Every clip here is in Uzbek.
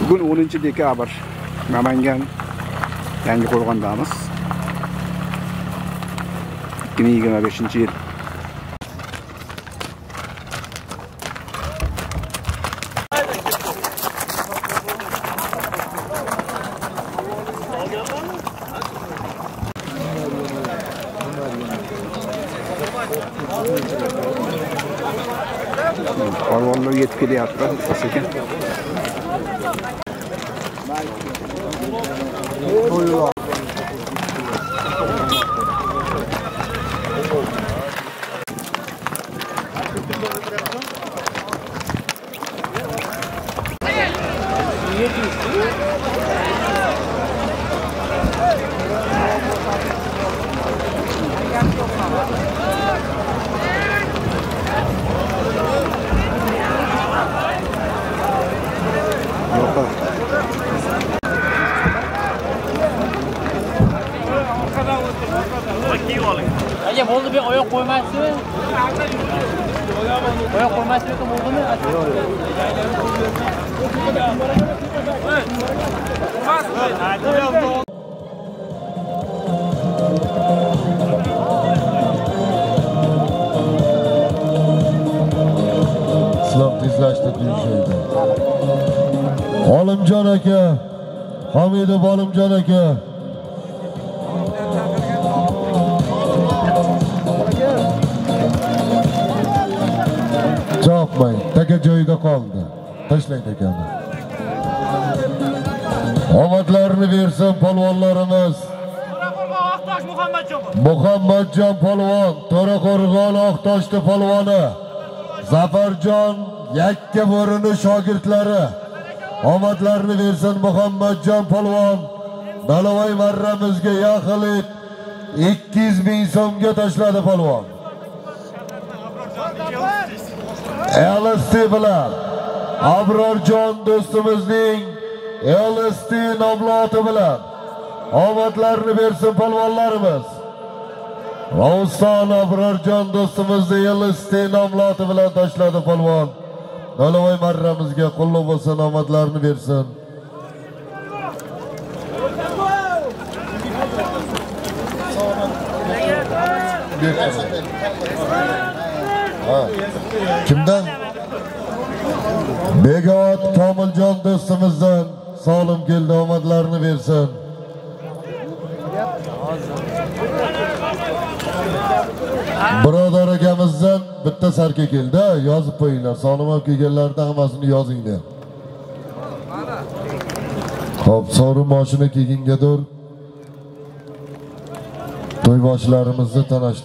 Bugun 10 dekabr Namangan Yangiqo'rg'ondamiz. 2025-yil. Polvonlar yetib kelyapti, sekin. Aka bo'ldi, bir oyoq qo'ymaysizmi? Oyoq qo'ymaysizmi bo'ldimi? Islom tezlashdi deyishadi. Olimjon aka, Hamidov Olimjon aka. Chopmang, taka joyida qoldi. Tashlang takani. Omadlarini bersin polvonlarimiz. Muhammadjon polvon, To'raqo'rg'on Oqtoshli polvoni. Zafarjon Yakka bo'rini shogirdlari. Omadlarini bersin Muhammadjon polvon. Dalavoy marramizga yaxlit 200 ming so'mga tashladi polvon. LST bilan Abrorjon do'stimizning LST nomloti bilan omadlarini bersin polvonlarimiz. Rovston Abrorjon do'stimizni LST nomloti bilan tashladi polvon. Dalavoy marramizga qulluq bo'lsin, omadlarini bersin. Kimdan? Begovat Komiljon do'stimizdan sog'lim keldi, omadlarini bersin. Birodar akamizdan bitta sarka keldi, yozib qo'yinglar. Sog'lim olib kelganlardan hammasini yozinglar. Xo'p, sovrin mashina kelgungadir to'yboshlarimizni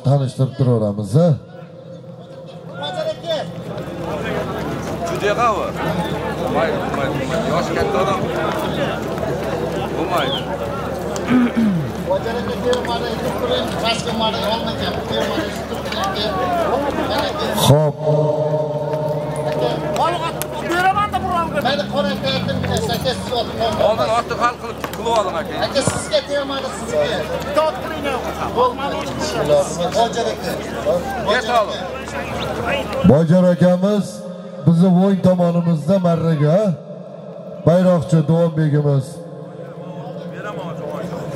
tanishtirib turaveramiz, ha? Yosh katta odam bo'lmaydi. Xo'p. Oldin otni hal qilib qilib oling aka. Aka sizga tegmadi, sizga. Bitta qiling. Bojar akamiz bizni o'ng tomonimizda marraga bayroqchi Duvonbegimiz.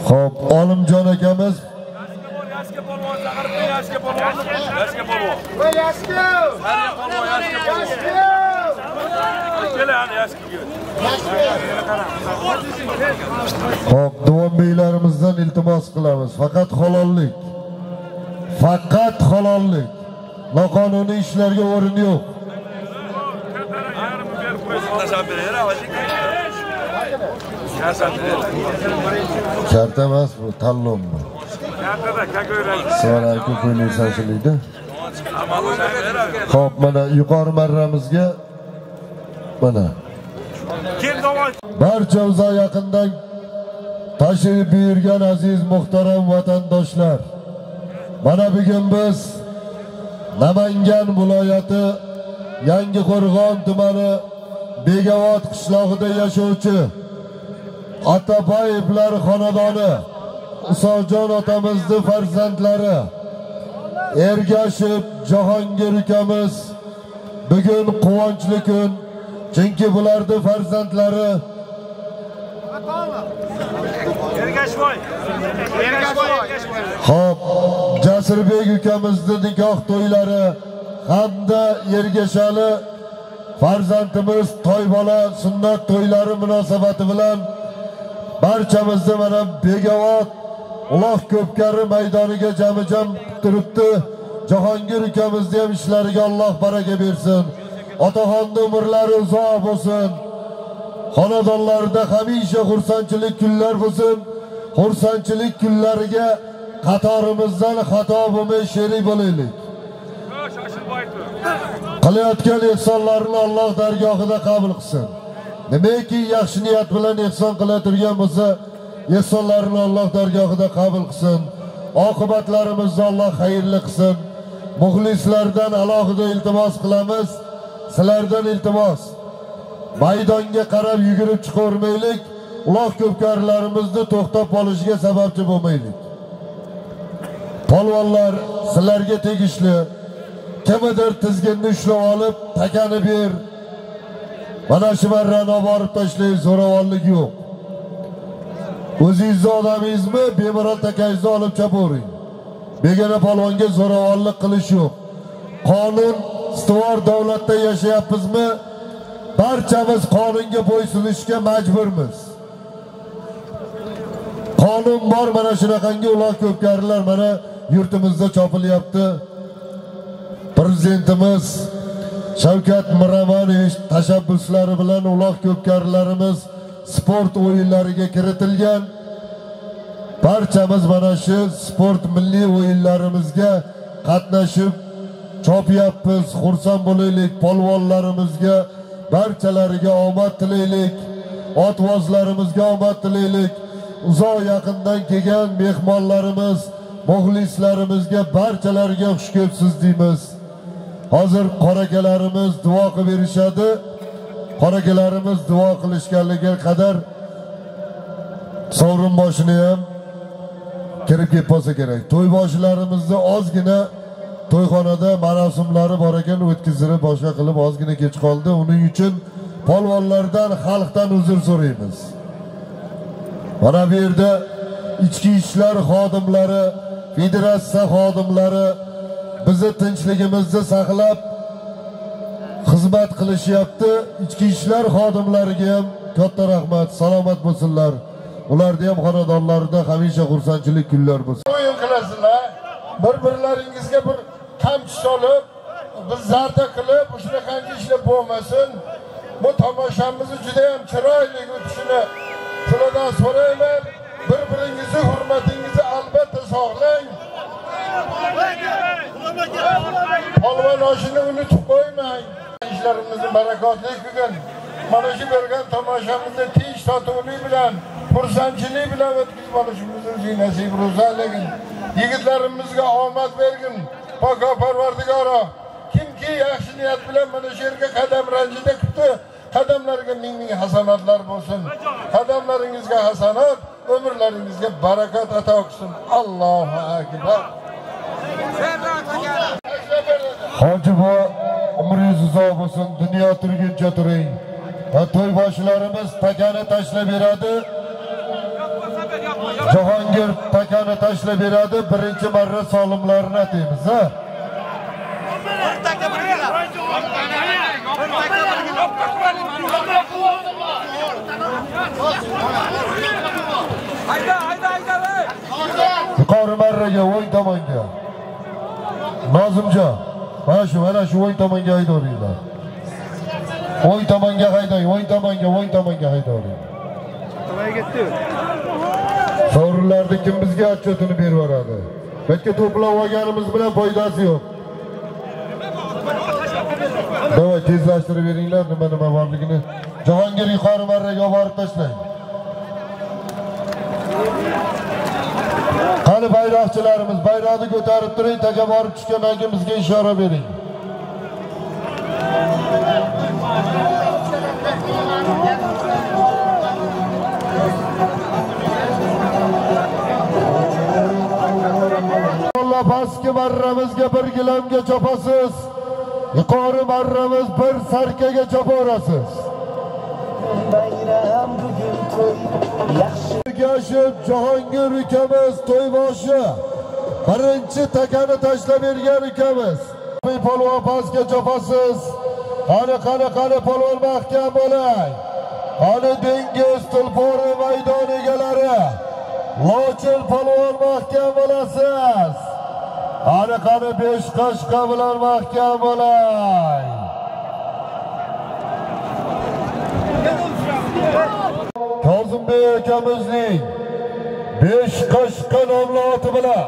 Xo'p, Olimjon akamiz. Yashka polvon chaqirib, Yashka polvon, Yashka polvon. Yashka! Yashka! Xo'p, Duvonbeylarimizdan iltimos qilamiz. Faqat halollik. Faqat halollik. Noqonuniy ishlarga o'rin yo'q. Karta emas bu, tanlov bu. Assalomu alaykum. Xo'p, mana yuqori marramizga mana. Barcha uzoq yaqindan tashrif buyurgan aziz muhtaram vatandoshlar. Mana bugun biz Namangan viloyati Yangiqo'rg'on tumani Begavot qishlog'ida yashovchi Atabayevlar xonadoni Usojon otamizni farzandlari Ergashev Jahongir ukamiz bugun quvonchli kun, chunki bularning farzandlari Ergashboy. Ergashboy. Xo'p, Jasurbek ukamizni nikoh to'ylari hamda Ergashali farzandimiz Toybola sunnat to'ylari munosabati bilan barchamizni mana Begavot uloq ko'pkari maydoniga jami-jam turibdi. Jahongir ukamizni ham ishlariga Alloh baraka bersin. Otaxonni umrlari uzoq bo'lsin. Xonadonlarida hamisha xursandchilik kunlar bo'lsin. Xursandchilik kunlariga qatorimizdan xato bo'lmay sherik bo'laylik. Qilayotgan ehsonlarini Alloh dargohida qabul qilsin. Nimaki yaxshi niyat bilan ehson qilaturgan bo'lsa, ehsonlarini Alloh dargohida qabul qilsin. Oqibatlarimizni Alloh xayrli qilsin. Muxlislardan alohida iltimos qilamiz. Sizlardan iltimos. Maydonga qarab yugurib chiqavermaylik. Uloq ko'pkarilarimizni to'xtab qolishiga sababchi bo'lmaylik. Polvonlar sizlarga tegishli. Kimidir tizginni ushlab olib, takani ber. Mana shu marrani olib borib tashlaylik, zo'ravonlik yo'q. O'zingizni odamingizmi, bemalol takangizni olib chapavering. Begona polvonga zo'ravonlik qilish yo'q. Qonun istivor davlatda yashayapmizmi? Barchamiz qonunga bo'ysunishga majburmiz. Qonun bor, mana shunaqangi uloq ko'pkarilar mana yurtimizda chopilyapti. Prezidentimiz Shavkat Miromonovich tashabbuslari bilan uloq ko'pkarilarimiz sport o'yinlariga kiritilgan. Barchamiz mana shu sport milliy o'yinlarimizga qatnashib chopyapmiz, xursand bo'laylik. Polvonlarimizga, barchalariga omad tilaylik. Otvozlarimizga omad tilaylik. Uzoq yaqindan kelgan mehmonlarimiz, muxlislarimizga, barchalariga xush kelibsiz deymiz. Hozir qorakalarimiz duo qilib berishadi. Qorakalarimiz duo qilishganligiga qadar sovrin boshini ham kirib kelib qolsa kerak. To'y boshilarimizni ozgina to'yxonada marosimlari bor ekan, o'tkazilib boshqa qilib ozgina kech qoldi. Uning uchun polvonlardan, xalqdan uzr so'raymiz. Mana bu yerda ichki ishlar xodimlari, federatsiya xodimlari bizni tinchligimizni saqlab xizmat qilishyapti. Ichki ishlar xodimlariga ham katta rahmat, salomat bo'lsinlar. Ularni ham xonadonlarida hamisha xursandchilik kunlar bo'lsin. O'yin qilasizlar, bir-birlaringizga bir qamchi solib, bir zarda qilib, shunaqangi ishlar bo'lmasin. Bu tomoshamizni juda ham chiroyli o'tishini sizlardan so'rayman. Bir-biringizni hurmatingizni albatta saqlang. Polvon oshini unutib qo'ymang. Ishlarimizni barakotli qilgin. Mana shu bergan tomoshamizni tinch totuvlik bilan, xursandchilik bilan o'tkazib olishimizni o'zing nasib ro'zalagin. Yigitlarimizga omad bergin. Poko Parvardigoro, kimki yaxshi niyat bilan mana shu yerga qadam ranjida qildi, qadamlariga ming ming hasanatlar bo'lsin. Qadamlaringizga hasanat, umrlaringizga barakat ato qilsin. Allohu akbar. Hoji bu umringiz uzoq bo'lsin, dunyo turguncha turing. Va to'y boshilarimiz takani tashlab beradi. Jahongir takani tashlab beradi. Birinchi marra solimlarini ataymiz, ha? Yuqori marraga, o'ng tomonga. Nozimjon, mana shu o'ng tomonga haydaveringlar. O'ng tomonga haydang, o'ng tomonga, o'ng tomonga haydavering. Sovrinlarni kim bizga отчетini berib yuboradi? Bitta to'plab olganimiz bilan foydasi yo'q. Davay tezlashtirib beringlar nima borligini. Jahongir yuqori marraga borib tashlang. Qani bayroqchilarimiz, bayroqni ko'tarib turing, taka borib tushgandan keyin bizga ishora bering. Pastki marramizga bir gilamga chopasiz, yuqori marramiz bir sarkaga chopaverasiz. Bayram bugun Ergashev Jahongir ukamiz to'yboshi. Birinchi takani tashlab bergan ukamiz. Polvon pastga chopasiz. Qani qani qani polvon mahkam bo'lay. Qani dengiz tulpori maydon egalari. Lochin polvon mahkam bo'lasiz. Qani qani besh qashqa bilan mahkam bo'lay. Kozimbek akamizning besh qashqa nomli oti bilan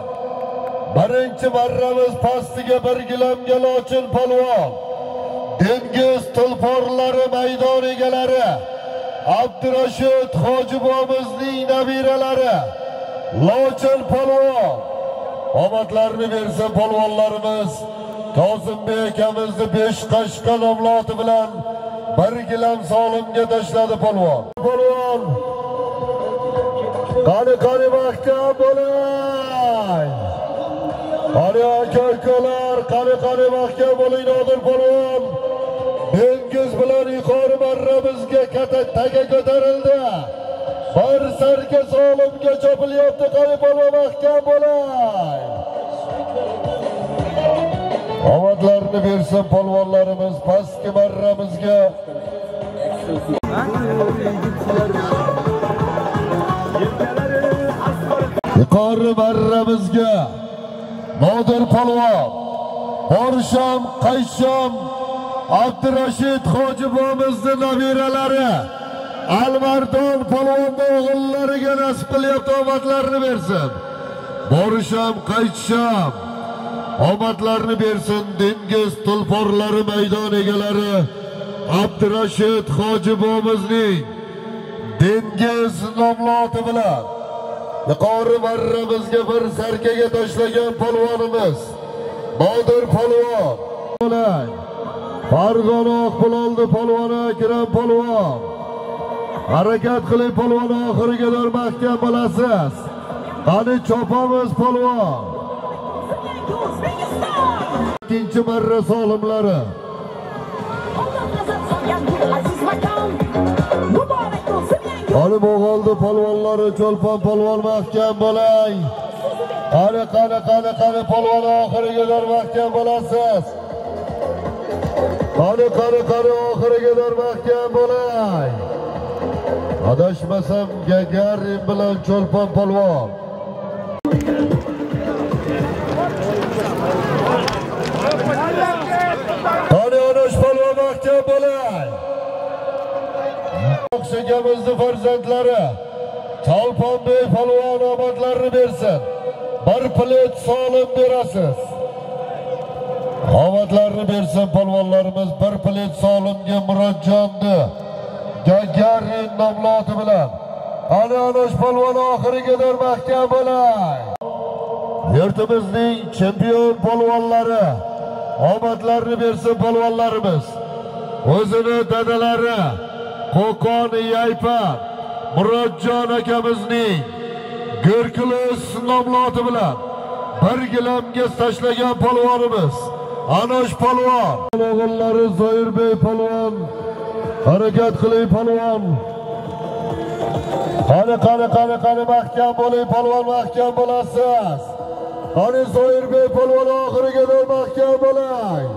birinchi marramiz pastiga bir gilamga Lochin polvon. Dengiz tulporlari maydon egalari Abdurashid Hojibomizning nabiralari Lochin polvon. Omadlarini bersin polvonlarimiz. Kozimbek akamizni besh qashqa nomli oti bilan bir gilam solimga tashladi polvon. Polvon qani qani mahkam bo'lay. Qani aka ukalar, qani qani mahkam bo'ling Nodir polvon. Dengiz bilan yuqori marramizga taka ko'tarildi. Bir sarka solimga chopilyapti. Qani polvon mahkam bo'lay. Omadlarini bersin polvonlarimiz pastki marramizga. Yuqori marramizga Nodir polvon, Borisham, Qaysham, Abdurashid Hojibomizning nabiralari Almardon polvonni o'g'illariga nasib qilyapti, omadlarini bersin. Borisham, Qaysham, omadlarini bersin dengiz tulporlari maydon egalari Abdurashid Hojibomizning dengiz nomli oti bilan yuqori marramizga bir sarkaga tashlagan polvonimiz Nodir polvon. Farg'ona Oqbiloldi polvoni Akram polvon. Harakat qiling polvon, oxiriga qadar mahkam bo'lasiz. Qani chopamiz polvon. Ikkinchi marra solimlari. Qani Bo'g'oldi polvonlari Cho'lpon polvon mahkam bo'ling. Qani qani qani qani polvon oxiriga qadar mahkam bo'lasiz. Qani qani qani oxiriga qadar mahkam bo'ling. Adashmasam Gagarin bilan Cho'lpon polvon. Qani Onosh polvon mahkam bo'ling. Oqshagamizni farzandlari Cholponbey polvon omadlarini bersin. Bir plet solim berasiz. Omadlarini bersin polvonlarimiz. Bir plet solimga Murodjonni Gagarin nomli oti bilan. Qani Onosh polvon oxiriga qadar mahkam bo'ling. Yurtimizning chempion polvonlari omadlarini bersin polvonlarimiz. O'zini dadalari Qo'qon Yaypa Murodjon akamizning Gerkules nomli oti bilan bir gilamga tashlagan polvonimiz Anosh polvon. O'g'illari Zoirbey polvon, harakat qiling polvon. Qani qani qani qani mahkam bo'ling polvon, mahkam bo'lasiz. Qani Zoirbey polvon oxiriga qadar mahkam bo'ling.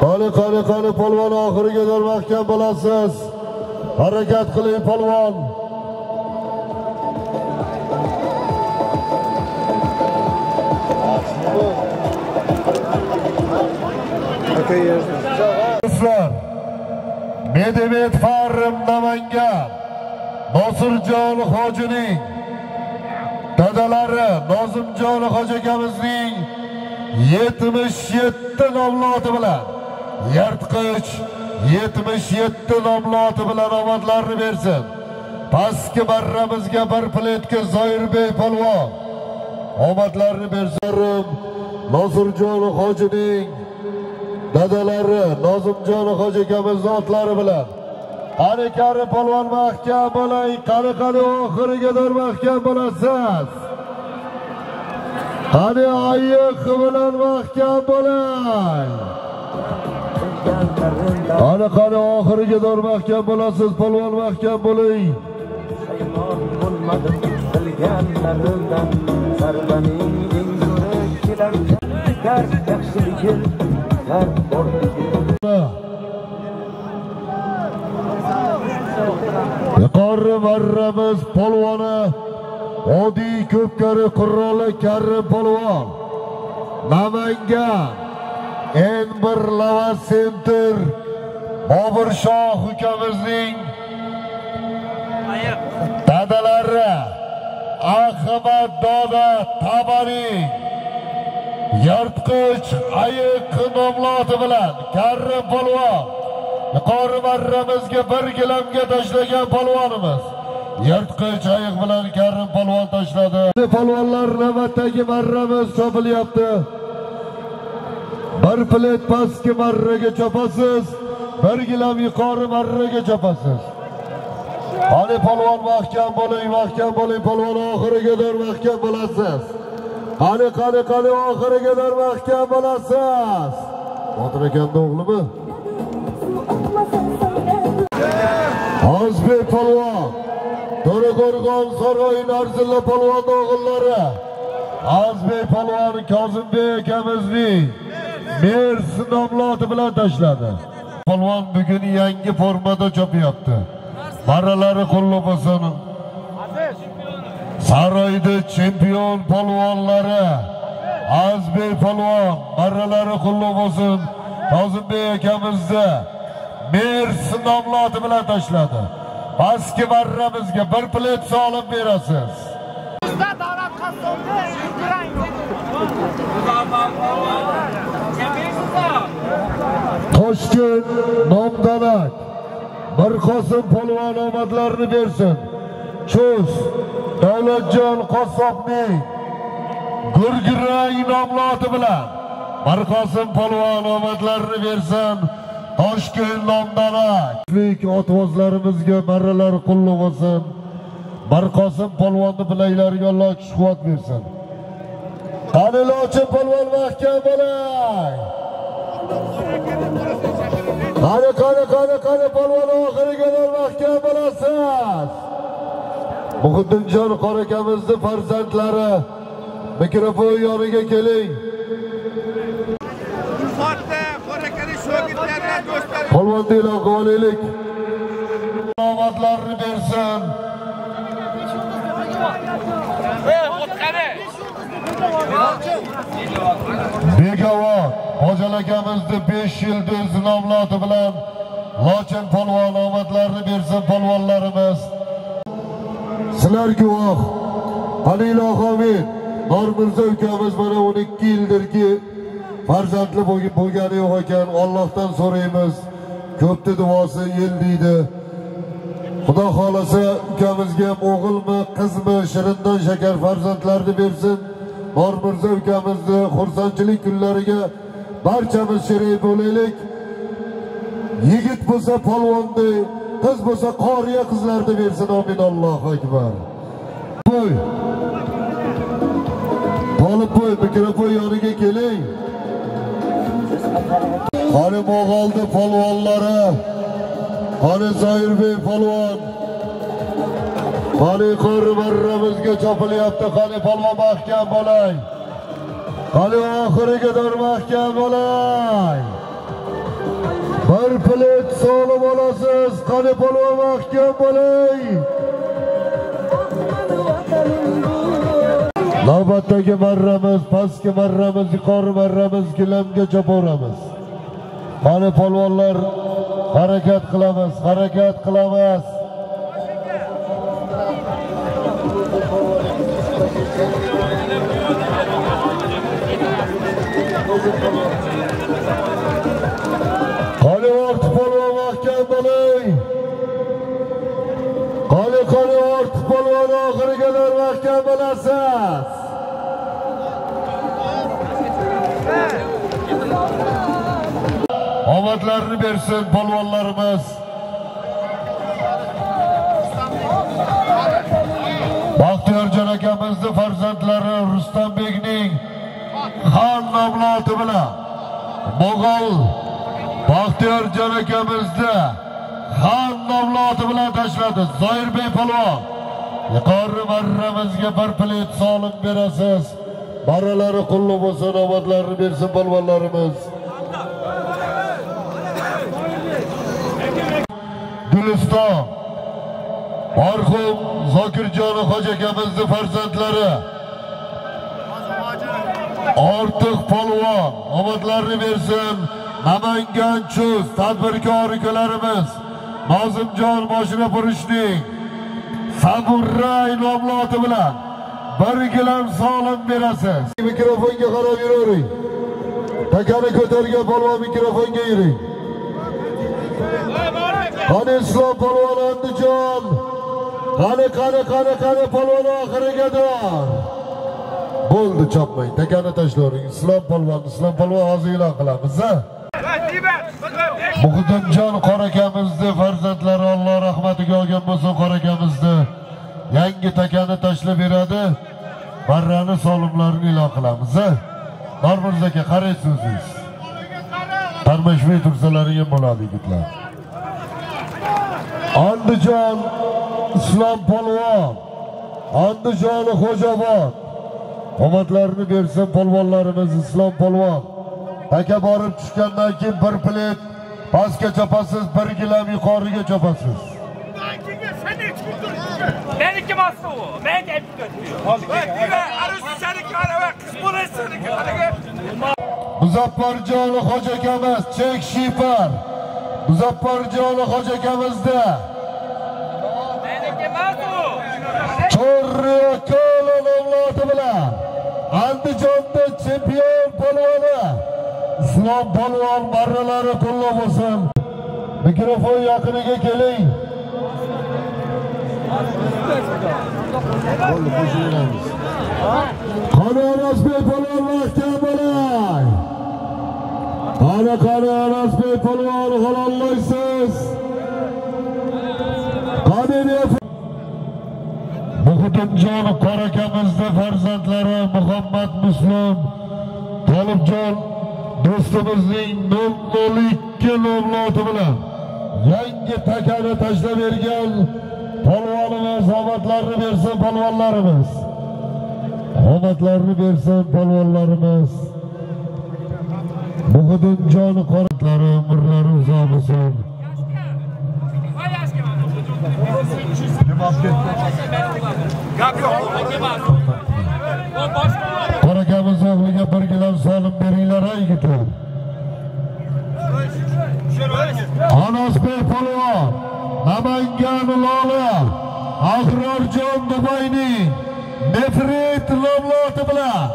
Qani qani qani polvon oxiriga qadar mahkam bo'lasiz. Harakat qiling polvon. Do'stlar, Medemet Farm Namangan Nosirjon hojining dadalari Nozimjon hoji akamizning 77 nomli oti bilan yirtqich 77 nomli oti bilan omadlarni bersin. Pastki marramizga bir pletka Zoirbey polvon omadlarni bersin. Nosirjon hojining dadalari Nozimjon hoji akamizni otlari bilan. Qani qani polvon mahkam bo'ling, qani qani oxiriga qadar mahkam bo'lasiz. Qani ayiq bilan mahkam bo'ling. Qani qani oxiriga qadar mahkam bo'lasiz, polvon mahkam bo'ling. Bo'lmadim bilganlarimdan zarbaning eng zo'ri kelar bitar yaxshiligi har borligi. Yuqori marramiz polvoni Odiy Ko'pkari Qurroli Karim polvon. Namangan N1 Lava Center Bobur Shoh ukamizning dadalari Ahmad Doda Tabari yirtqich ayiq nomloti bilan Karim polvon yuqori marramizga bir gilamga tashlagan polvonimiz yirtqich ayiq bilan Karim polvon tashladi. Polvonlar navbatdagi marramiz chopilyapti. Bir plet pastki marraga chopasiz, bir gilam yuqori marraga chopasiz. Qani polvon mahkam bo'ling, mahkam bo'ling polvon, oxiriga qadar mahkam bo'lasiz. Qani qani qani oxiriga qadar mahkam bo'lasiz. Botir akamning o'g'limi? Azbek polvon, To'raqo'rg'on saroyi Narzilla polvon o'g'illari. Azbek polvon Kozimbek akamizning Mers nomloti bilan tashladi. Polvon bugun yangi formada chopyapti. Marralari qulluq bo'lsin. Saroyda chempion polvonlari Azbek polvon marralari qulluq bo'lsin. Kozimbek akamizni Mers nomloti bilan tashladi. Pastki marramizga bir plet solib berasiz. Toshkent Nomdanak Mirqosim polvon omadlarini bersin. Chust Davlatjon Qassobning Gurgirang nomloti bilan Mirqosim polvon omadlarini bersin. Toshkent Nomdanak. Buyuk otvozlarimizga marralar qulluq bo'lsin. Mirqosim polvonni bilaklariga Alloh kuch quvvat bersin. Qani Lochin polvon mahkam bo'ling. Qani qani qani qani polvon oxiriga qadar mahkam bo'lasiz. Muhiddinjon qora akamizni farzandlari mikrofon yoniga keling. Polvon e'lon qilib olaylik. Omadlarni bersin. Bekobod Hojal akamizni 5 yildiz nomloti bilan Lochin polvon omadlarini bersin polvonlarimiz. Sizlar guvoh. Qani ilohi amin. Normirzo ukamiz mana 12 yildirki farzandli bo'lgani yo'q ekan. Allohdan so'raymiz. Ko'pni duosi yil deydi. Xudo xolasa ukamizga ham o'g'ilmi, qizmi, shirindan shakar farzandlarni bersin. Normirzo ukamizni xursandchilik kunlariga barchamiz sherik bo'laylik. Yigit bo'lsa polvonni, qiz bo'lsa qoriya qizlarni bersin. Amin. Allohu akbar. Qo'y. Tolibbo'y mikrofon yoniga keling. Qani Mo'g'oldi polvonlari, qani Zoirbek polvon, qani yuqori marramizga chopilyapti. Qani polvon mahkam bo'ling. Qani oxiriga qadar mahkam bo'ling. Bir plet solib olasiz. Qani polvon mahkam bo'ling. Navbatdagi marramiz, pastki marramiz, yuqori marramiz, gilamga chopaveramiz. Qani polvonlar harakat qilamiz, harakat qilamiz. Qani ortiq polvon mahkam bo'ling. Qani qani ortiq polvon oxiriga qadar mahkam bo'lasiz. Omadlarni bersin polvonlarimiz. Baxtiyorjon akamizni farzandlari Rustambekning Mo'g'ol Baxtiyorjon akamizni xon nomloti bilan tashladi. Zoirbek polvon. Yuqori marramizga bir plet solim berasiz. Marralari qulluq bo'lsin, omadlarini bersin polvonlarimiz. Guliston marhum Zokirjon hoji akamizni farzandlari Ortiq polvon omadlarini bersin. Namangan Chust tadbirkor ukalarimiz Nozimjon moshina burishning Samuray nomloti bilan bir gilam solim berasiz. Mikrofonga qarab yuravering. Takani ko'targan polvon mikrofonga yuring. Qani Islom polvon Andijon. Qani qani qani qani polvon oxiriga qadar. Bo'ldi, chopmang, takani tashlavering. Islom polvon, Islom polvon hozir e'lon qilamiz, ha? Muqaddamjon qorakamizni farzandlari Alloh rahmatiga olgan bo'lsin qorakamizni. Yangi takani tashlab beradi. Barrani solimlarini e'lon qilamiz, ha? Normirza aka, qaraysiz o'zingiz. Tarmashmay tursalaring ham bo'ladi yigitlar. Andijon Islom polvon, Andijon Xo'jobod. Omadlarini bersin polvonlarimiz. Islom polvon. Taka borib tushgandan keyin bir plet pastga chopasiz, bir gilam yuqoriga chopasiz. Meniki emas u. Men aytib Muzaffarjon hoji akamiz chek shipar. Muzaffarjon hoji akamizda meniki emas u. Chorri nomloti bilan Andijonda chempion polvoni Islom polvon marralari qulluq bo'lsin. Mikrofon yaqiniga keling. Bo'ldi, qo'shaveramiz. Qani Arazbek polvon mahkam bo'lay. Qani qani Arazbek polvon halollaysiz. Qani Muhiddinjon qorakamizni farzandlari Muhammad Muslim Tolibjon do'stimizning 002 nomloti bilan yangi takani tashlab bergan polvonimiz omadlarini bersin polvonlarimiz. Omadlarini bersin polvonlarimiz. Muhiddinjon qoratlari umrlari uzoq bo'lsin. Qorakamiz o'g'liga bir gilam solim beringlar ay yigitlar. Anosbek polvon, Namangan Lola, Ahrorjon Dubayning Nefrit nomloti bilan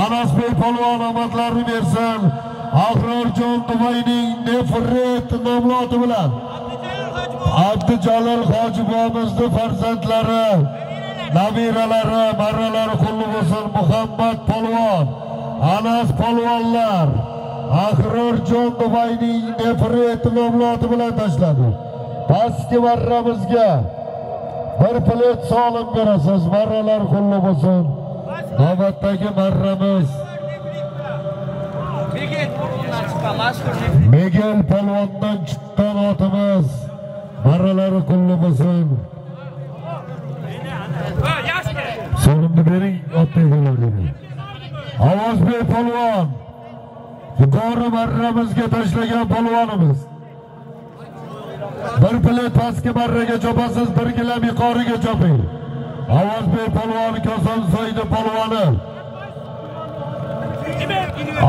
Anosbek polvon omadlarini bersin. Ahrorjon Dubayning Nefrit nomloti bilan Abdujalol hoji bobomizni farzandlari, nabiralari, marralari qulluq bo'lsin. Muhammad polvon, Anas polvonlar Ahrorjon Dubayning Nefrit nomloti bilan tashladi. Pastki marramizga bir plet solim berasiz, marralar qulluq bo'lsin. Navbatdagi marramiz Miguel polvondan chiqqan otimiz. Marralari qulluq bo'lsin. Solimni bering, otni egalariga. Ovozbek polvon, yuqori marramizga tashlagan polvonimiz. Bir plet pastki marraga chopasiz, bir gilam yuqoriga choping. Ovozbek polvon Kosonsoyni polvoni.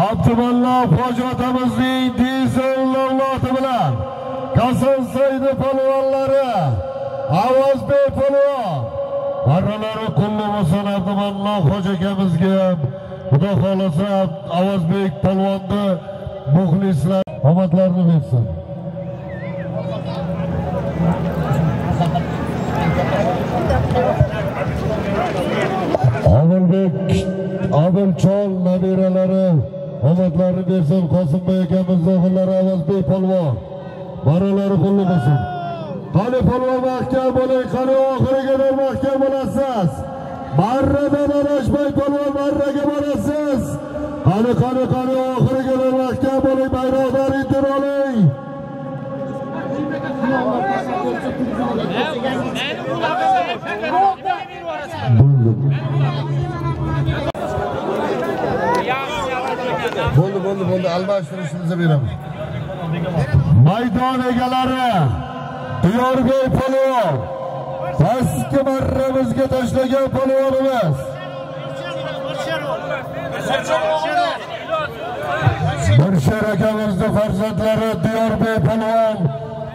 Abdumallov hoji otamizning dizel nomloti bilan Kosonsoyni polvonlari Ovozbek polvon. Marralari qulluq bo'lsin Abdumallov hoji akamizga ham. Xudo xohlasa Ovozbek polvonni muxlislar omadlarini bersin. Ovilbek Ovilchol nabiralari omadlarini bersin. Qosimbek akamiz o'g'illari Ovozbek polvon. Marralari qulluq bo'lsin. Qani polvon mahkam bo'ling, qani oxiriga qadar mahkam bo'lasiz. Marradan adashmay polvon marraga borasiz. Qani, qani, qani, oxiriga bir mahkam bo'ling, bayroqlar intir oling. Bo'ldi, bo'ldi, bo'ldi. Almashtirishimizni beramiz. Maydon egalari Diyorbek polvon, pastki marramizga tashlagan polvonimiz. Mirsher akamizni farzandlari Diyorbek polvon,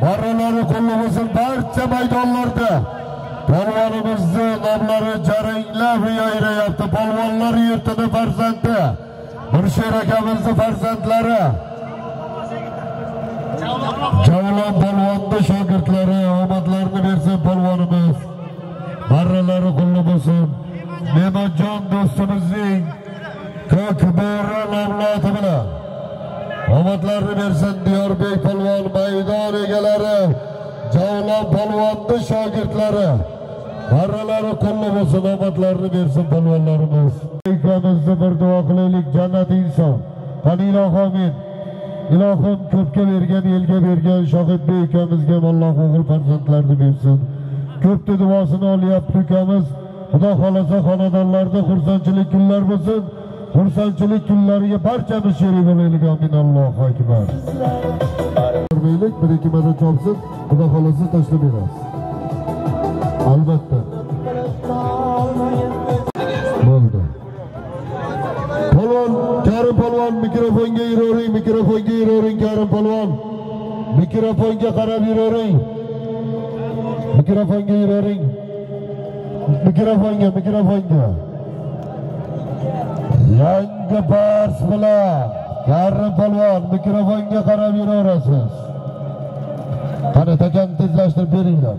marralari qulluq bo'lsin barcha maydonlarda. Polvonimizni nomlari jaranglab yayrayapti. Polvonlar yurtini farzandi, Mirsher akamizni farzandlari, Javlon polvonni shogirdlari, omadlarini bersin polvonimiz. Marralari qulluq bo'lsin. Ne'matjon do'stimizning ko'k bo'ri nomloti bilan omadlarini bersin Diyorbek polvon, maydon egalari, Javlon polvonni shogirdlari. Marralari qulluq bo'lsin, omadlarini bersin polvonlarimiz. Ukamizni bir duo qilaylik, jannat inson. Qani ilohim, ilohim ko'pga bergan, elga bergan Shohidbek ukamizga Alloh o'g'il farzandlarni bersin. Ko'pni duosini olyapti ukamiz. Xudo xolasa xonadonlarda xursandchilik kunlar bo'lsin. Xursandchilik kunlariga barchamiz sherik bo'laylik. Amin. Allohu akbar. Bir ikki marta chopsin, Xudo xolasa tashlab beramiz. Albatta. Bo'ldi. Polvon, Karim polvon mikrofonga yuravering, mikrofonga yuravering Karim polvon. Mikrofonga qarab yuravering. Mikrofonga yuravering. Mikrofonga, mikrofonga. Yangi bars bilan Karim polvon mikrofonga qarab yuraverasiz. Qani takani tezlashtirib beringlar.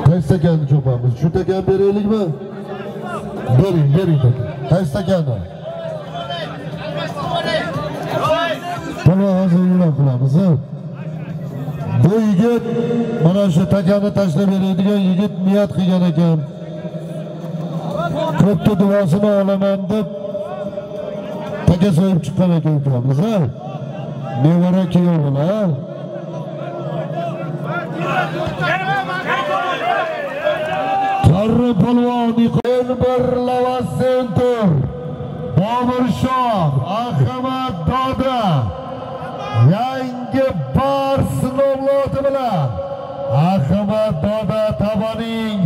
Qaysi takani chopamiz? Shu takani beraylikmi? Bering, bering takan. Qaysi takani? Polvon hozir e'lon qilamiz. Bu yigit mana shu takani tashlab beradigan yigit niyat qilgan ekan. Ko'pni duosini olaman deb taka so'yib chiqqan ekan ukamiz, ha? Nevara kuyov bilan. Qarri polvon bir Lavas Center, Boburshoh Ahmad Doda yangi bars nomloti bilan Ahmad Doda tabaning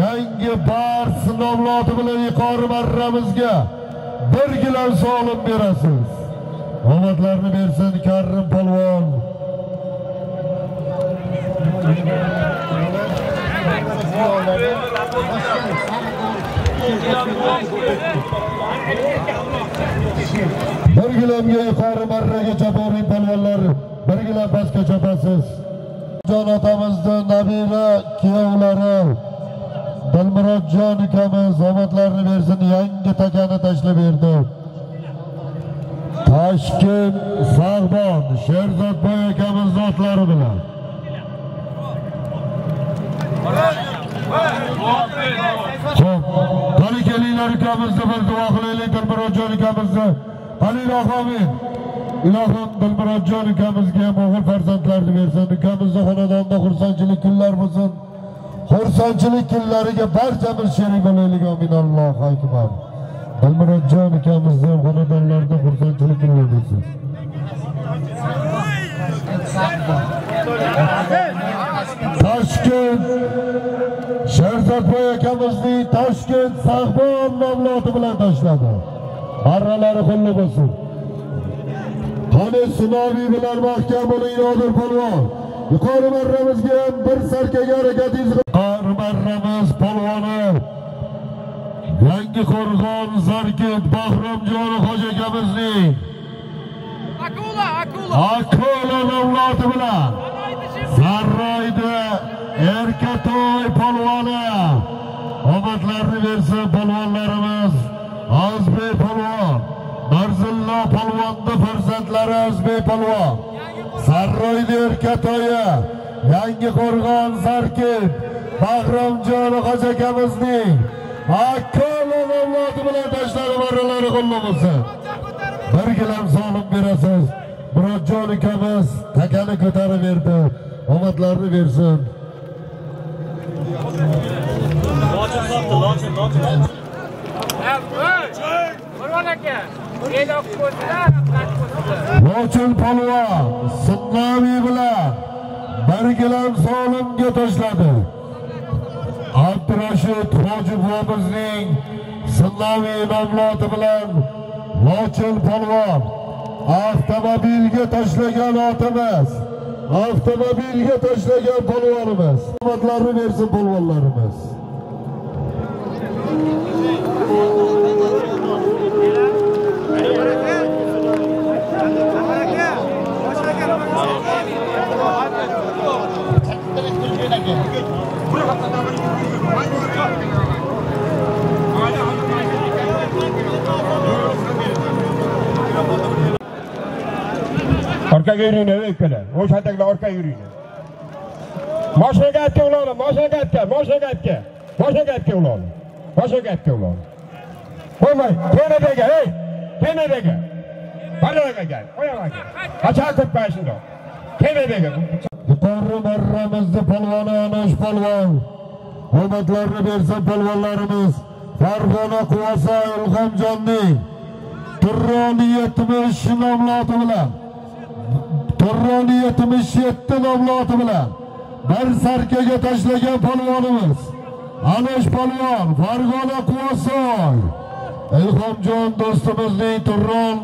yangi bars nomloti bilan yuqori marramizga bir gilam solim berasiz. Omadlarni bersin Karim polvon. Bir gilamga yuqori marraga chopavering polvonlar, bir gilam pastga chopasiz. Jon otamizni nabira kuyovlari Dilmurodjon ukamiz omadlarni bersin, yangi takani tashlab berdi. Toshkent Sag'bon Sherzodboy akamiz otlari bilan. Xo'p, qani kelinglar ukamizni bir duo qilaylik, Dilmurodjon ukamizni. Qani ilohim, ilohim Dilmurodjon ukamizga ham o'g'il farzandlarni bersin. Ukamizni xonadonida xursandchilik kunlar bo'lsin. Xursandchilik kunlariga barchamiz sherik bo'laylik. Amin. Allohu akbar. Dilmurodjon ukamizni ham xonadonlarida xursandchilik kunlar bo'lsin. Toshkent Sherzodboy akamizning Toshkent Sag'bon nomloti bilan tashladi. Marralari qulluq bo'lsin. Qani Sunoviy bilan mahkam bo'ling Nodir polvon. Yuqori marramizga ham bir sarkaga harakatingiz. Yuqori marramiz polvoni Yangi Qo'rg'on Zarkent Bahromjon hoji akamizning Akula nomloti bilan Sarroyda Erkatoy polvoni. Omadlarni bersin polvonlarimiz. Azbek polvon, Narzullo polvonni farzandlari Azbek polvon, Sarroyda Erkatoyi, Yangi Qo'rg'on Zarkent Bahromjon hoji akamizning Makkorlar avlodi bilan tashladi, marralari qo'lli bo'lsin. Bir gilam solim berasiz. Murodjon ukamiz takani ko'tarib berdi. Omadlarni bersin. Lochin polvon Sinnaviy bilan bir gilam solimga tashladi. Abdurashid Hoji bobomizning Sinnaviy nomloti bilan Lochin polvon avtomobilga tashlagan otimiz, avtomobilga tashlagan polvonimiz. Omadlarni bersin polvonlarimiz. Orqaga yuringlar, o'pkalar. O'sha orqaga yuringlar. Mashinaga aytga ularni, mashinaga aytga, mashinaga aytga. Mashinaga aytga ularni. Mashinaga aytga ularni. Qo'ymay, kenadaga, ey, kenadaga. Baraka gel, qo'yamaga. Qachon ko'paysin shundoq. Kenadaga. Yuqori marramizni polvoni Anosh polvon. Omadlarni bersin polvonlarimiz. Farg'ona Quvasoy Ilhomjonning Turroni 70 nomloti bilan, Turroni 77 nomloti bilan bir sarkaga tashlagan polvonimiz Anosh polvon, Farg'ona Quvasoy Ilhomjon do'stimizning Turron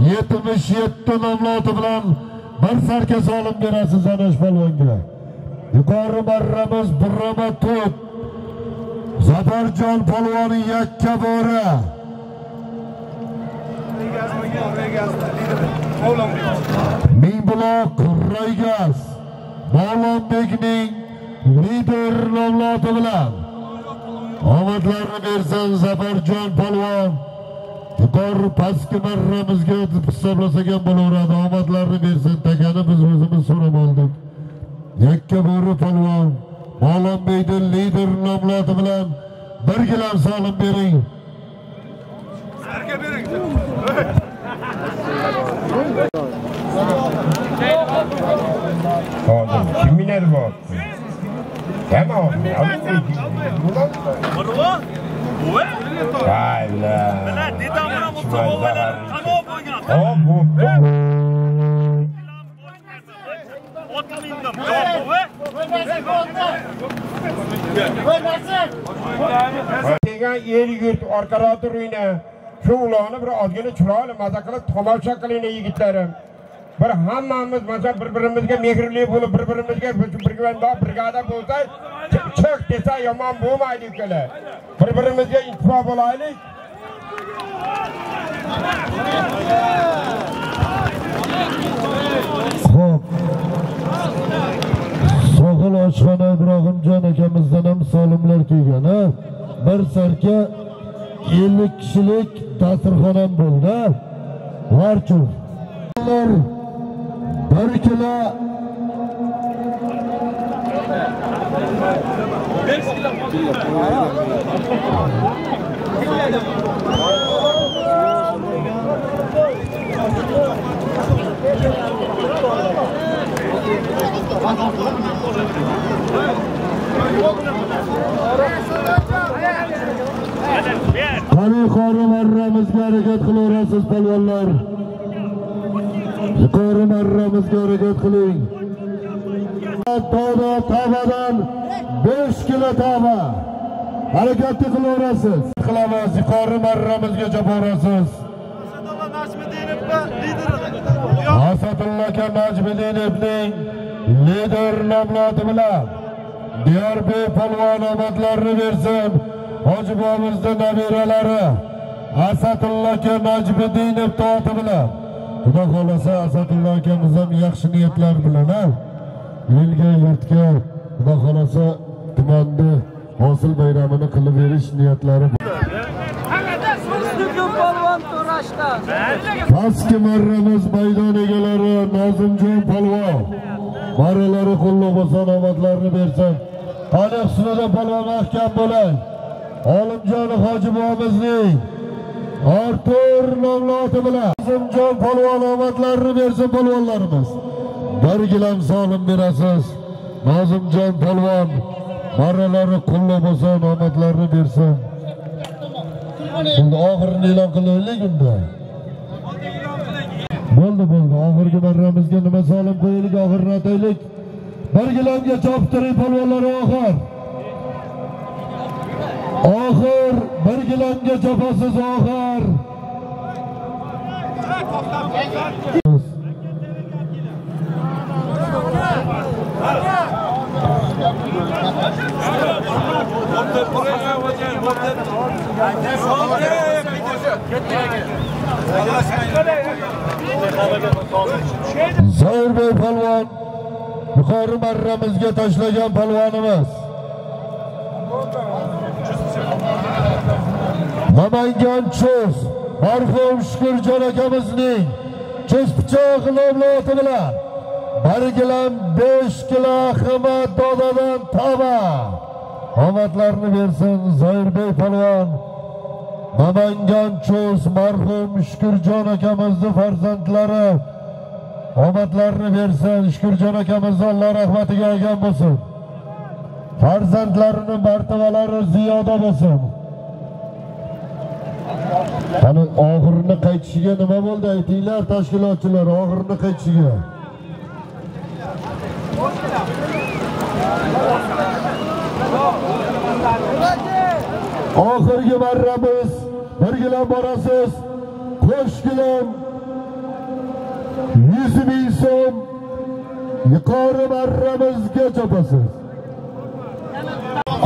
77 nomloti bilan bir sarka solim berasiz Anosh polvonga. Yuqori marramiz Burama Tut Zafarjon polvoni yakka bo'ri. Mingbuloq Roygaz Mavlonbekning lider nomloti bilan omadlarni bersin Zafarjon polvon. Yuqori pastki marramizga hisoblasak ham bo'laveradi. Omadlarni bersin. Takani biz o'zimiz so'rab oldik. Yakka bo'ri polvon Mavlonbekning lider nomloti bilan bir gilam solim bering. Sarga bering. Hozir kim minadi bu? Tamam. Vay la. Degan el yurt orqada turinglar. Shu ularni bir ozgina chiroyli maza qilib tomosha qilinglar yigitlarim. Bir hammamiz maza bir-birimizga mehrli bo'lib, bir-birimizga brigada bo'lsak, chiq desa yomon bo'lmaydi ukalar. Bir-birimizga ittifoq bo'laylik. Xo'p. Sohil oshxona Ibrohimjon akamizdan ham solimlar kelgan, ha? Bir sarka 50 kishilik dasturxonam bo'ldi. Varchur. 1 kilo Qani yuqori marramizga harakat qilaverasiz polvonlar. Yuqori marramizga harakat qiling. Tavba tavadan 5 kilo tava. Harakatni qilaverasiz. Qilamiz, yuqori marramizgacha borasiz. Asadulla aka Najmiddinovning lider nomloti bilan Diyorbek polvon omadlarni bersin. Hoji bobomizning nabiralari Asadulla aka Najmiddinov to'ti bilan. Xudo xolasa Asadulla akamiz ham yaxshi niyatlar bilan, ha, elga yurtga Xudo xolasa tumanni hosil bayramini qilib berish niyatlari. Pastki marramiz maydon egalari Nozimjon polvon. Marralari qo'llab bo'lsin, omadlarni bersin. Qani husnida polvon mahkam bo'ling. Olimjon hoji bobomizning Artur nomli oti bilan Azimjon polvon omadlarini bersin polvonlarimiz. Bir gilam solim berasiz. Nozimjon polvon marralari qulluq bo'lsin, omadlarini bersin. Bunda oxirini e'lon qilaylik unda. Bo'ldi, bo'ldi. Oxirgi marramizga nima solim qo'yaylik, oxirini ataylik. Bir gilamga choptiring polvonlar oxir. Oxir bir gilamga chopasiz oxir. Zoirbey polvon yuqori marramizga tashlagan polvonimiz. Namangan Chos marhum Shukurjon akamizning Chos pichoq nomli oti bilan 1 gilam 5 kilo Ahmad dodadan tava. Omadlarni bersin Zoirbey polvon. Namangan Chos marhum Shukurjon akamizni farzandlari omadlarni bersin. Shukurjon akamizni Alloh rahmatiga olgan bo'lsin. Farzandlarining martabalari ziyoda bo'lsin. Qani oxirini qaytishiga nima bo'ldi aytinglar tashkilotchilar, oxirini qaytishiga. Oxirgi marramiz bir gilam borasiz, qo'sh gilam 100 ming so'm yuqori marramizga chopasiz.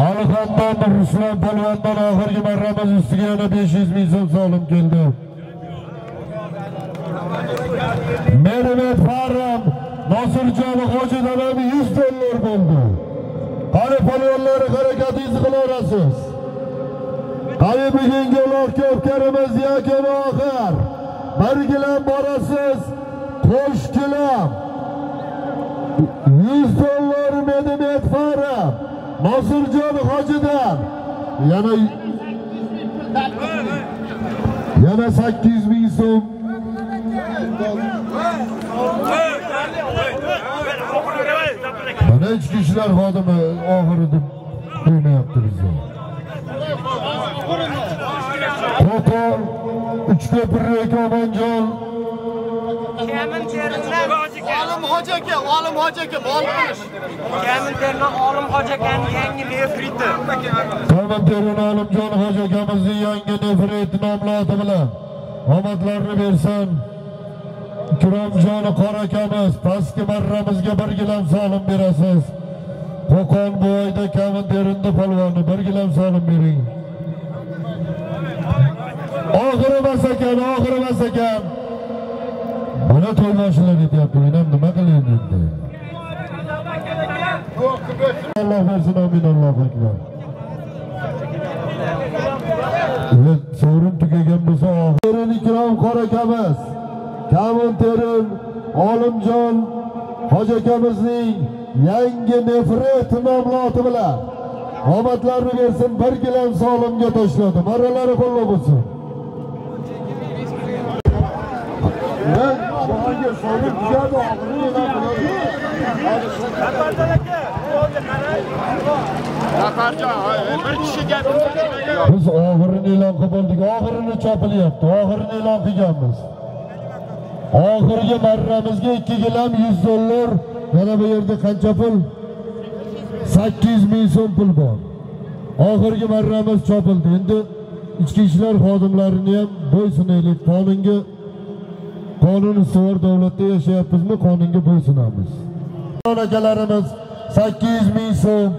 Alixondan Ruslan polvondan oxirgi marramiz ustiga yana 500 ming so'm solim keldi. Mehmet Farram Nosirjon Hojidan ham 100 dollar bo'ldi. Qani polvonlari harakatingizni qilaverasiz. Qani bugungi uloq ko'pkarimiz yakun oxir. Bir gilam borasiz, qo'sh gilam 100 dollar Mehmet Farram Nosirjon Hojidan yana 800 ming so'm. Mana ichki ishlar xodimi oxiri deb qo'ymayapti bizni. Qo'qon, Uchko'pirlik Omonjon. Olim hoji aka, Olim hoji aka, olqish. Kamil Terma Olim hoji akaning yangi nefriti. Kamil Terma Olimjon hoji akamizning yangi nefrit nomli oti bilan omadlarni bersin. Ikromjon qora akamiz pastki marramizga bir gilam solim berasiz. Qo'qon bu oyda Kamil Terunda polvonni bir gilam solim bering. Oxiri emas ekan, oxiri emas ekan. Mana to'yboshilar aytyapti, men ham nima qilayin endi? Alloh bersin, amin, Allohu akbar. Evet, sovrin tugagan bo'lsa, oxirin Ikrom qora akamiz, Kamil Terim Olimjon hoji akamizning yangi nefret nomli oti bilan omadlarni bersin, bir gilam solimga tashladi. Marralari qo'llab bo'lsin. Biz oxirini e'lon qilib bo'ldik. Oxirini chopilyapti. Oxirini e'lon qilganmiz. Oxirgi marramizga 2 gilam 100 dollar. Yana bu yerda qancha pul? 800 ming so'm pul bor. Oxirgi marramiz chopildi. Endi ichki ishlar xodimlarini ham bo'ysunaylik. Qonunga, qonun ustuvor davlatda yashayapmizmi? Qonunga bo'ysunamiz. Akalarimiz 800 ming so'm.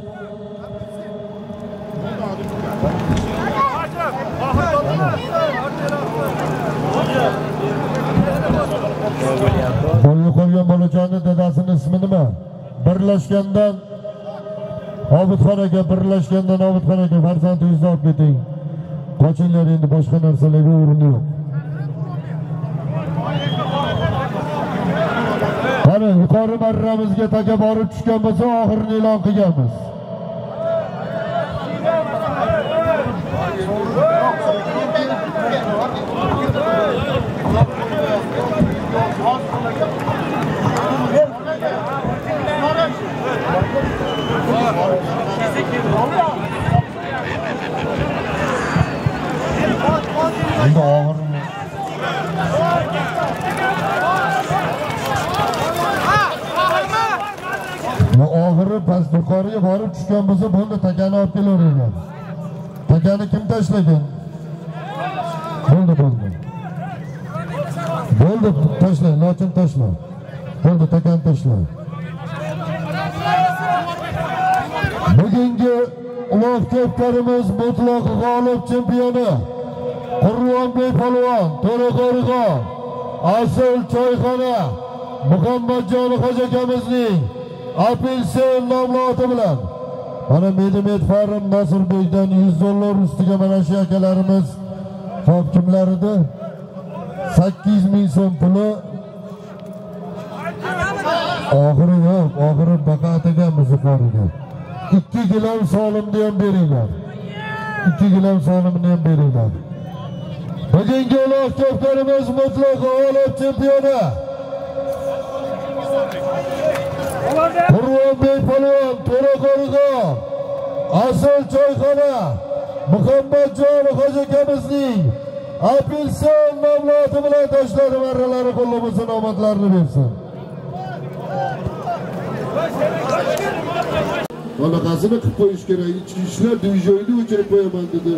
Bola qo'ygan bolachani dadasining ismi nima? Birlashgandan Obidxon aka, birlashgandan Obidxon aka farzandingizni olib keting. Qochinglar, endi boshqa narsalarga o'rin yo'q. Qani yuqori marramizga taka borib tushgan bo'lsa, oxirini e'lon qilganmiz. tushgan bo'lsa, bo'ldi, takani olib kelaveringlar. Takani kim tashlagan? Bo'ldi, bo'ldi. Bo'ldi, tashlang, lochin tashlang. Bo'ldi, takani tashlang. Bugungi uloq ko'pkarimiz mutlaq g'olib chempioni Qurbonbek polvon, To'raqo'rg'on, Asl choyxona Muhammadjon hoji akamizning Apelsin nomli oti bilan mana Medimed Farm Nosirbekdan $100 ustiga mana shu akalarimiz hop kimlar edi? 800 ming so'm puli. Oxiri yo'q, oxiri baqa ataganmiz yuqoriga. 2 gilam solimni ham beringlar. 2 gilam solimni ham beringlar. Bugungi uloq ko'pkarimiz mutlaq g'olib chempioni Qurbonbek polvon, To'raqo'rg'on, Asl choyxona Muhammadjon hoji akamizning Apelsin nomli oti bilan tashladi. Marralari qo'lli bo'lsin, omadlarini bersin. Bunaqasini qilib qo'yish kerak. Ichki ishlar divizionni o'chirib qo'yaman dedi.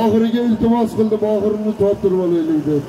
Oxiriga iltimos qildim, oxirini toptirib olaylik deb.